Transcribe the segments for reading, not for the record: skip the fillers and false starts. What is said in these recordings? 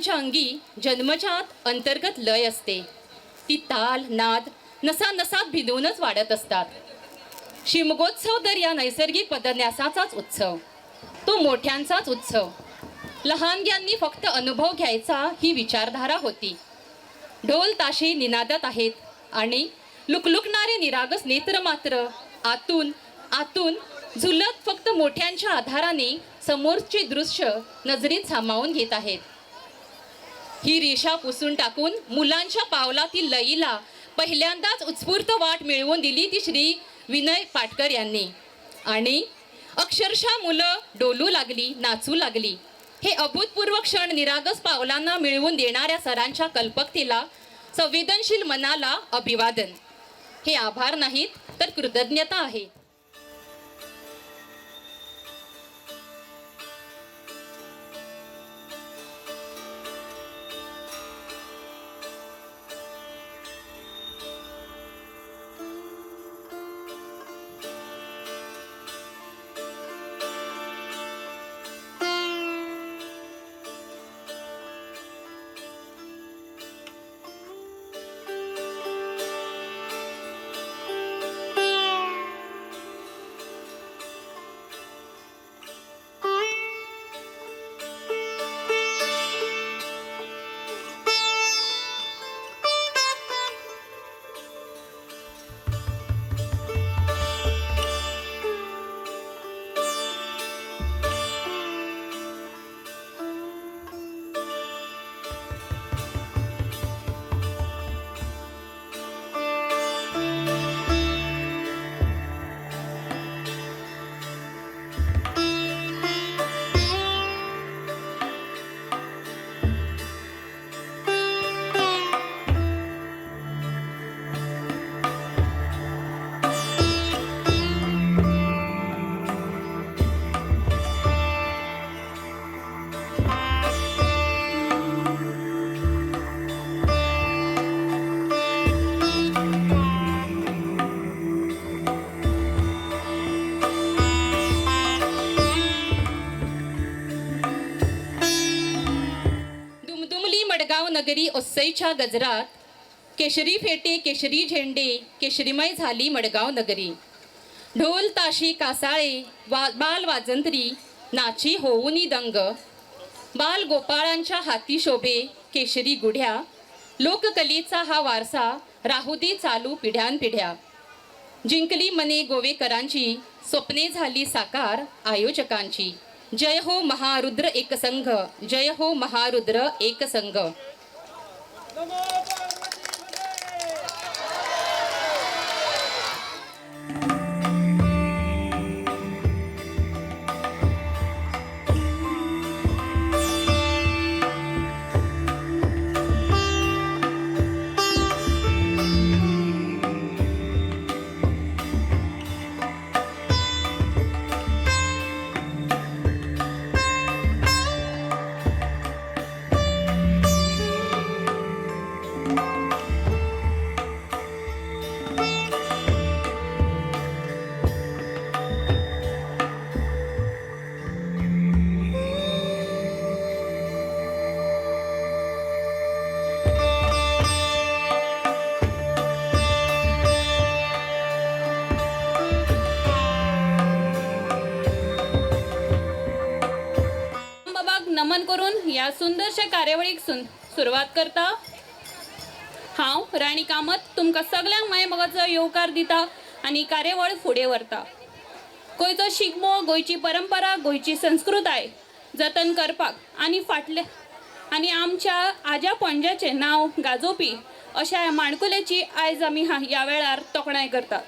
कलाकारांच्या अंगी जन्मजात अंतर्गत लय असते. ती ताल नाद नसा नसात भिनवूनच वाढत असतात. शिमगोत्सव तर या नैसर्गिक पदन्यासाचाच उत्सव, तो मोठ्यांचाच उत्सव. लहानग्यांनी फक्त अनुभव घ्यायचा ही विचारधारा होती. ढोल ताशे निनादत आहेत आणि लुकलुकणारे निरागस नेत्र मात्र आतून आतून झुलत फक्त मोठ्यांच्या आधाराने समोरचे दृश्य नजरेत सामावून घेत आहेत. ही रेषा पुसून टाकून मुलांच्या पावलातील लयीला पहिल्यांदाच उत्स्फूर्त वाट मिळवून दिली ती श्री विनय पाटकर यांनी. आणि अक्षरशः मुलं डोलू लागली, नाचू लागली. हे अभूतपूर्व क्षण निरागस पावलांना मिळवून देणाऱ्या सरांच्या कल्पकतेला, संवेदनशील मनाला अभिवादन. हे आभार नाहीत तर कृतज्ञता आहे. दुमदुमली मडगाव नगरी ओसईच्या गजरात, केशरी फेटे केशरी झेंडे केशरीमय झाली मडगाव नगरी. ढोल ताशी कासाळे बाल वाजंत्री नाची होऊनी दंग, बाल गोपाळांच्या हाती शोभे केशरी गुढ्या. लोककलेचा हा वारसा राहू दे चालू पिढ्यानपिढ्या. जिंकली मने गोवेकरांची, स्वप्ने झाली साकार आयोजकांची. जय हो महारुद्र एकसंघ, जय हो महारुद्र एकसंघ. बाबाक नमन करून ह्या सुंदरशा कार्यावळीक सुरवात करता. हांव राणी कामत तुमकां सगल्यांक माय मोगाचो येवकार दिता आनी कार्यावळ फुडें व्हरता. गोंयचो शिगमो, गोंयची परंपरा, गोंयची संस्कृताय जतन करपाक आनी फाटले आनी आमच्या आज्या पणज्याचें नांव गाजोवपी अशा ह्या माणकुलेची आयज आमी ह्या वेळार तोखणाय करतात.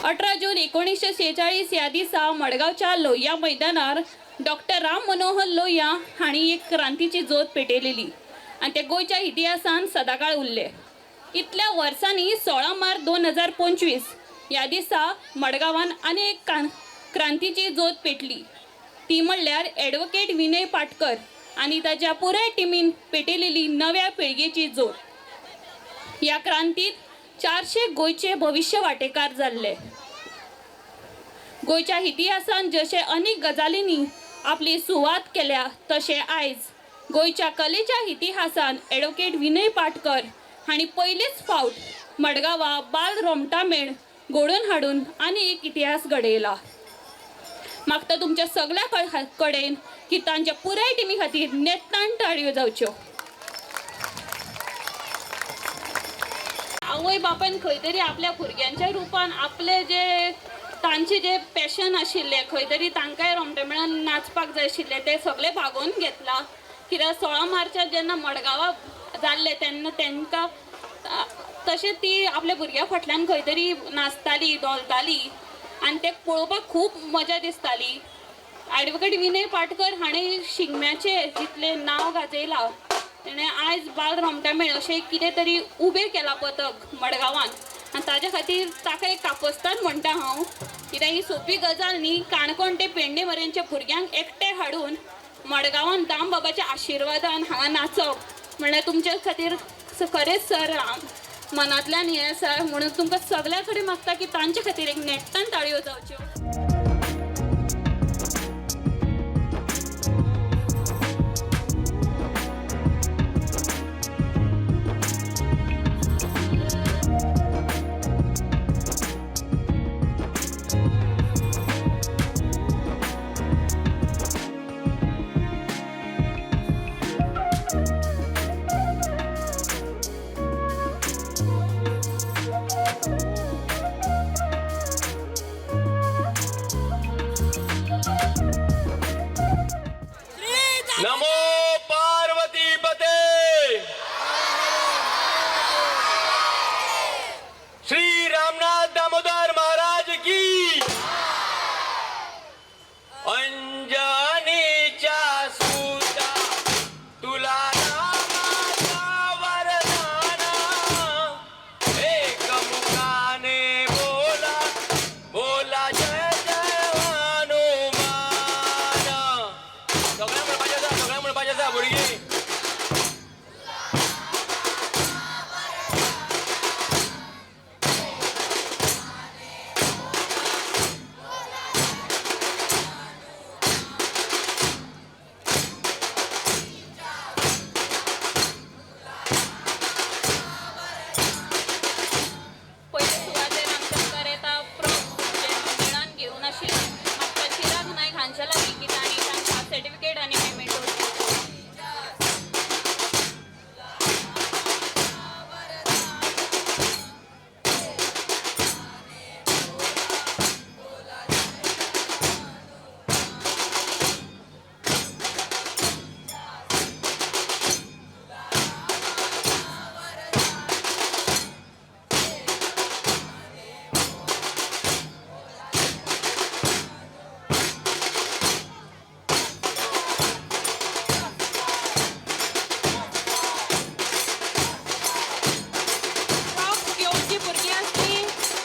18 जून 1946 ह्या दिसा मडगांवच्या लोहिया मैदानार डॉक्टर राम मनोहर लोहिया हांणी एक क्रांतीची जोत पेटयलेली आनी ते गोंयच्या इतिहासान सदाकाळ उरले. इतल्या वर्सांनी 16 मार्च 2025 ह्या दिसा मडगांवान आनी एक क्रांतीची जोत पेटली, ती म्हणल्यार एडवोकेट विनय पाटकर आनी ताच्या पुराय टिमीन पेटयलेली नव्या पिळगेची जोत. ह्या क्रांतीत 400 गोंयचे भविश्य वांटेकार जाल्ले. गोंयच्या इतिहासान जशे अनेक गजालींनी आपली सुवात केल्या तशें आयज गोंयच्या कलेच्या इतिहासान एडवोकेट विनय पाटकर हांणी पयलीच फावट मडगांवा बाल रोमटामेळ घडोवन हाडून आनी एक इतिहास घडयला. मागता तुमच्या सगळ्या कडेन की तांच्या पुराय टिमी खातीर नेटान टाळयो जावच्यो. आवय बापायन खंय तरी आपल्या भुरग्यांच्या रुपान आपले जे तांचे जे पॅशन आशिल्लें खंय तरी तांकांय रोमटामेळान नाचपाक जाय आशिल्लें तें सगळें भागोवन घेतलां. कित्याक 16 मार्चाक जेन्ना मडगांवा जाल्लें तेन्ना तांकां तशें ती आपल्या भुरग्या फाटल्यान खंय तरी नाचताली धोलताली आनी तें पळोवपाक खूब मजा दिसताली. एडवोकेट विनय पाटकर हाणें शिगम्याचें जितलें नांव गाजयलां तेणें आयज बाल रोमटामेळ अशें कितें तरी उबें केलां पथक मडगांवान आनी ताज्या खातीर ताका एक कापस्तान म्हणटा हांव, कित्याक ही सोंपी गजाल न्ही. काणकोण ते पेडणे मेरेनच्या भुरग्यांक एकटें हाडून मडगांवान दामबाबाच्या आशिर्वादान हांगा नाचप म्हणल्यार तुमच्या खातीर खरेंच सर मनांतल्यान हें आसा. म्हणून तुमकां सगळ्या कडेन मागता की तांचे खातीर एक नेटान ताळयो जावच्यो. नमो पार्वती पते. श्री रामनाथ दामोदर महाराज की. अंजनीच्या सुता तुला रामाचा वरदान, एक मुखाने बोला बोला जय जय हनुमान. सगळ्या म्हणपाचें आसा, सगळ्या म्हणपाचें आसा भुरगीं. पयले सुवातेर आमच्या मुखार येता प्रॉप जे मंडळान घेवन आशिल्ले म्हाका चिराग नायक हांच्या लागीं की तांणी तांकां सर्टिफिकेट आनी मेमेंटो. प्रॉप घेवन जी भुरगीं आसली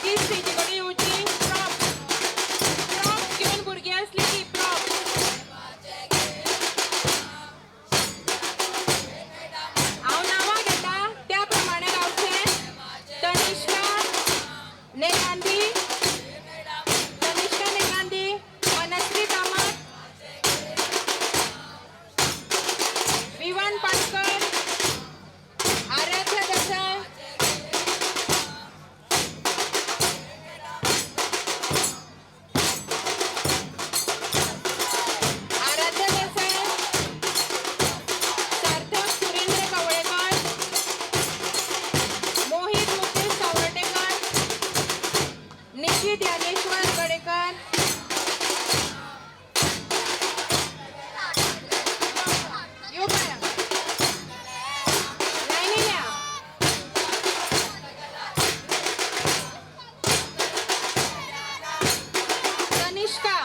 ती स्टेजी कडेन येवची. प्रॉप प्रॉप घेवन भुरगीं आसली ती प्रॉप. हांव नांवां घेता त्या प्रमाणे गावचें. तनिष्का नेगांधी, तनिष्का नेगांधी, मनस्वी कामत, विवान पाटकर, आराध्या देसाय, आराध्या देसाय, सार्थक सुरेंद्र कवळेकर, मोहित मुकेश सावर्डेकर, निशी ज्ञानेश्वर गडेकर, यो बाया लायनीन या. तनिष्का,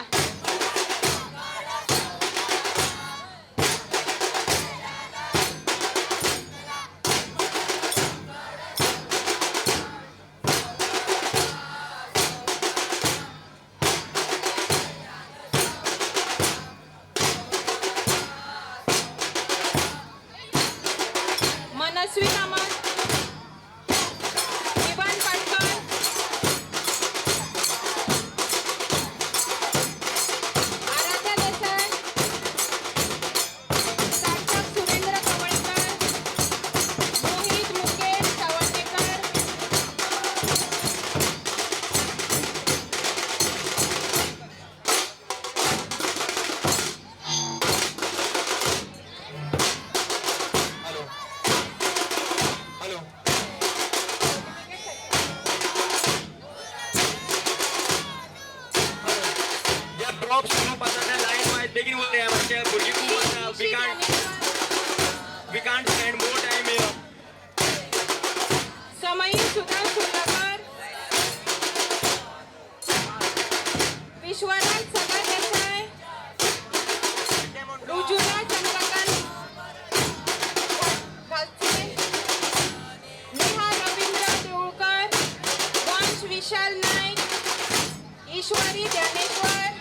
हॅलो. जे प्रॉप्स ग्रुप आसा ते लायन वायज बेगीन वयर मातशे भुरगीं खूब आसा. We can't stand more time here. Samayi Sudha Surlakar, Vishwaraj Sagar Desai, Rujula Chandrakant Ghalche, Neha Ravindra Deulkar, Vansh Vishal Naik, Ishwari Dnyaneshwar,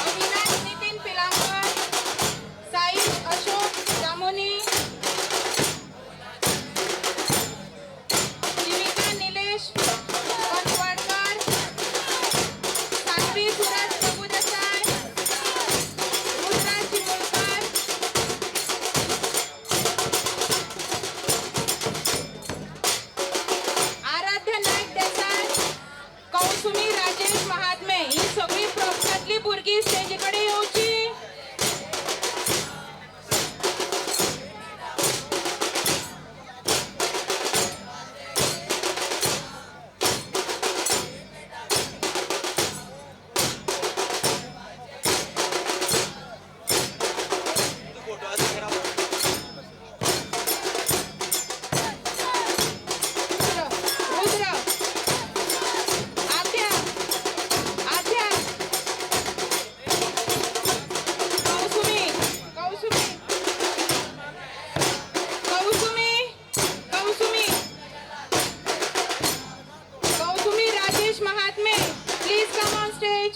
Avinash Nitin Pilankar, Saish Ashok Jamoni, Jivika Nilesh Panwadkar, Sanvi Suraj Prabhudesai, Rudra Chimulkar, Aaradhya Naik Desai, Kausumi Rajesh Mahatme. ही सगळी प्रॉप्सांतली भुरगीं स्टेजी कडेन येवची. Photo आसा. रुद्र, रुद्र, आद्या, आद्या, कौसुमी, कौसुमी, कौसुमी, कौसुमी, कौसुमी Rajesh Mahatme, please come on stage.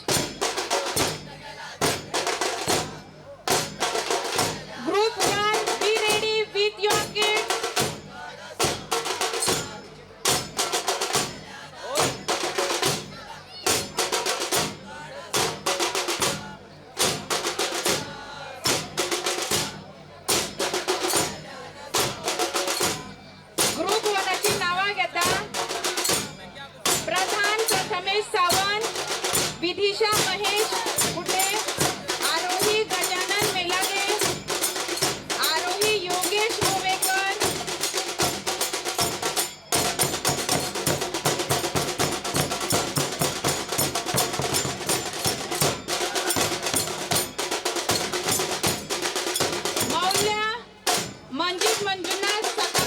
Group 1, be ready with your kids. Group वनाची नावां घेता. प्रधान प्रथमेश सावंत, विधिशा महेश कुटे, आरोही गजानन मेलागे, आरोही योगेश गोवेकर, मौल्या मंजित मंजुनाथ सका.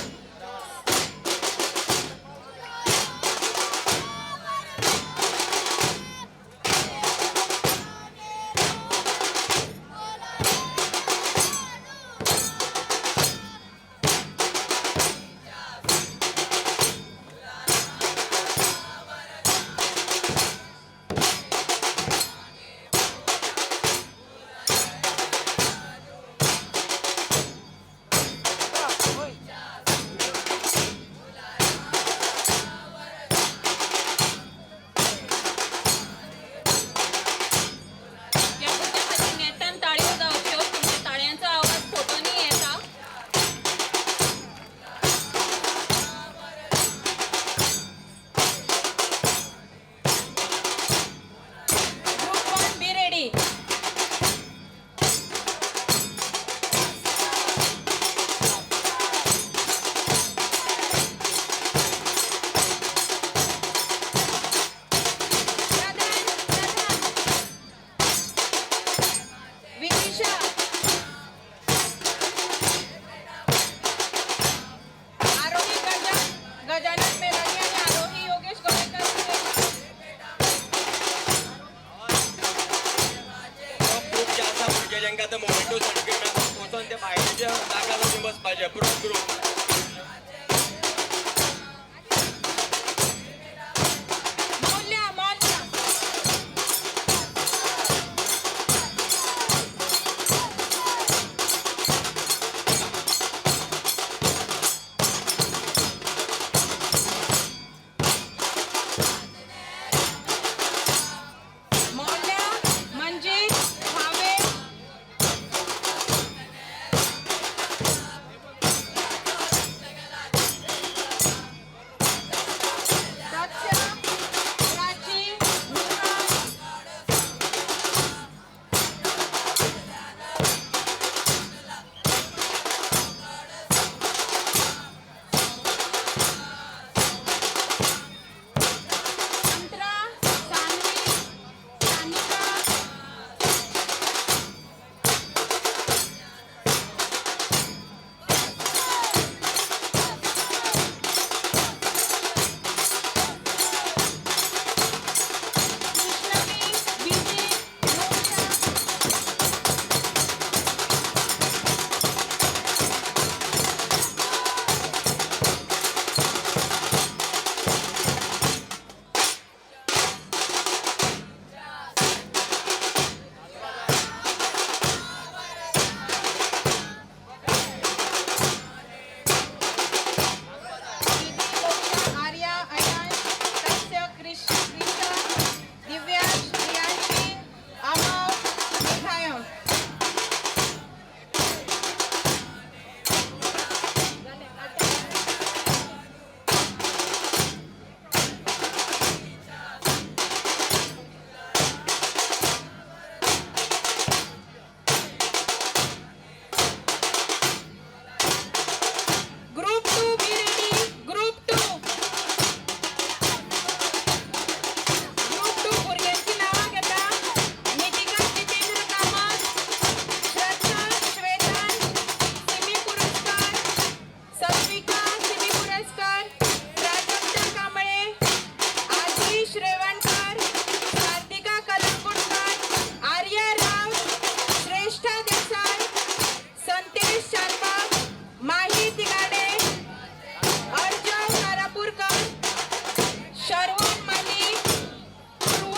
सात्विका सिमी पुरस्कार, प्राजक्ता कांबळे, आशिष रेवणकर, सार्थिका कलंगुटकर, आर्या राव, श्रेष्ठा देसाय, संतेश शानबाग, माही तिगाडे, अर्जव कारापूरकर, शरवण माली, पूर्व